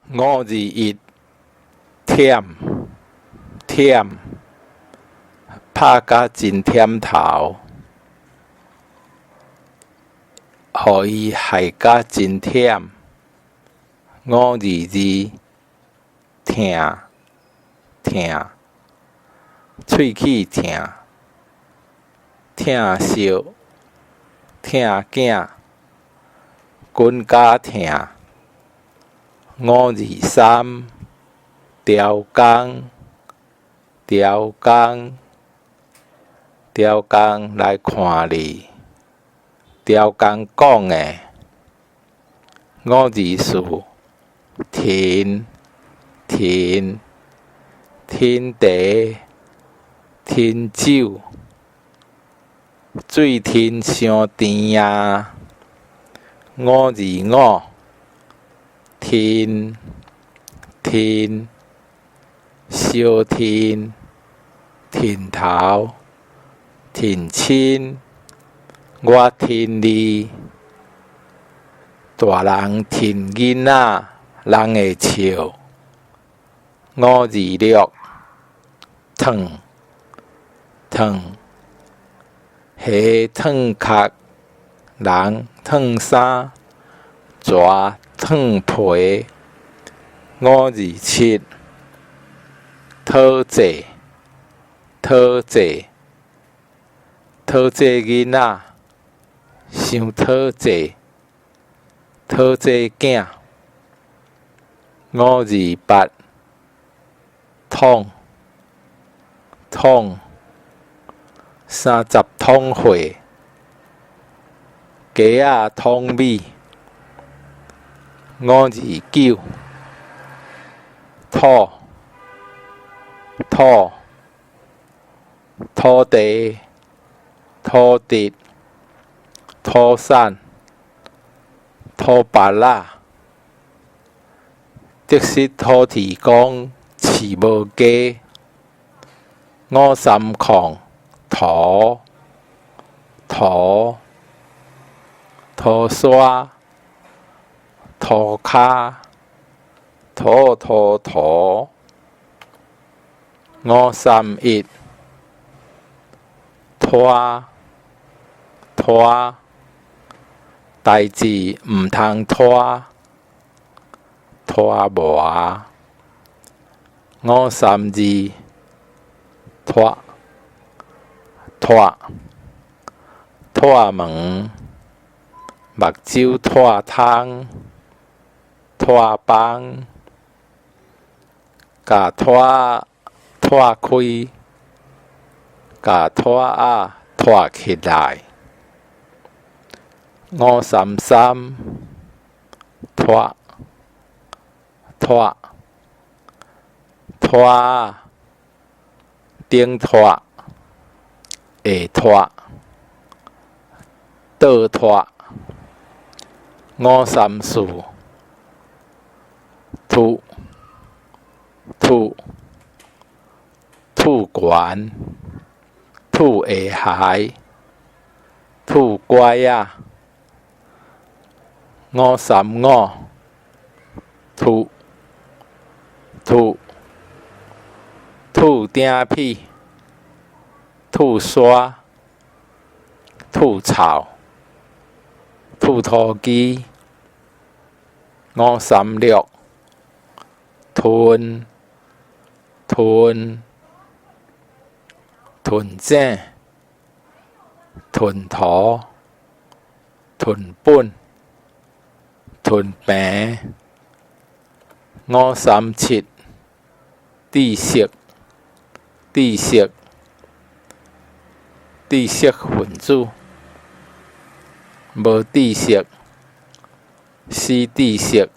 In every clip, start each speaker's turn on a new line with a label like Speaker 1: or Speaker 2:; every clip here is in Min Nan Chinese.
Speaker 1: 521，忝，忝，拍甲真忝頭，予伊害甲真忝。522，疼，疼，喙齒疼，疼惜，疼囝，滾甲疼。523，雕工，雕工，雕工來看你，雕工講的。524，停，停，天地，天酒，水天傷甜啊。525，天，天，相天，天頭，天親，我天你，大人趁囡仔，人會笑。526，燙，燙，蝦燙殼，人燙衫，蛇燙皮。527，討債，討債，討債囡仔，傷討債，討債囝。528，桶，桶，30桶貨，雞仔桶米。529，土，土，土地，土質，土產，土巴仔。得失土地公，飼無雞。530，塗，塗，塗沙，塗跤，塗塗塗。531，拖，拖，代誌毋通拖，拖磨。532，脫，脫，脫門，目睭脫窗，脫枋，共拖拖開，共拖仔拖起來。533，拖，拖，拖仔，頂拖，下拖，倒拖。534，吐，吐，吐懸，吐下頦，吐拐仔。535，吐，吐，吐鼎皮，吐沙，吐臭，吐土機。536，吞，吞，吞井，吞塗，吞本，吞平。537，知識，知識，知識分子，無知識，死知識。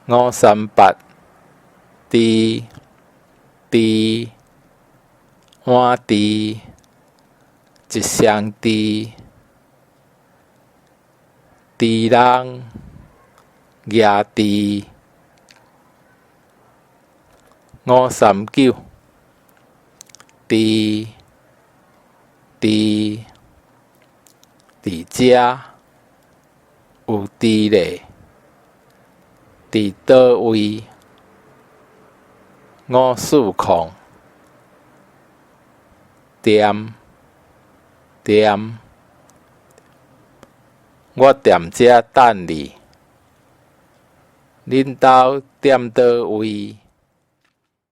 Speaker 1: 538，豬，豬，碗豬，一雙豬，豬籠，蜈豬。539，佇，佇，佇遮，有佇咧。佇佗位？540，踮，踮，我踮遮等你。恁兜踮佗位？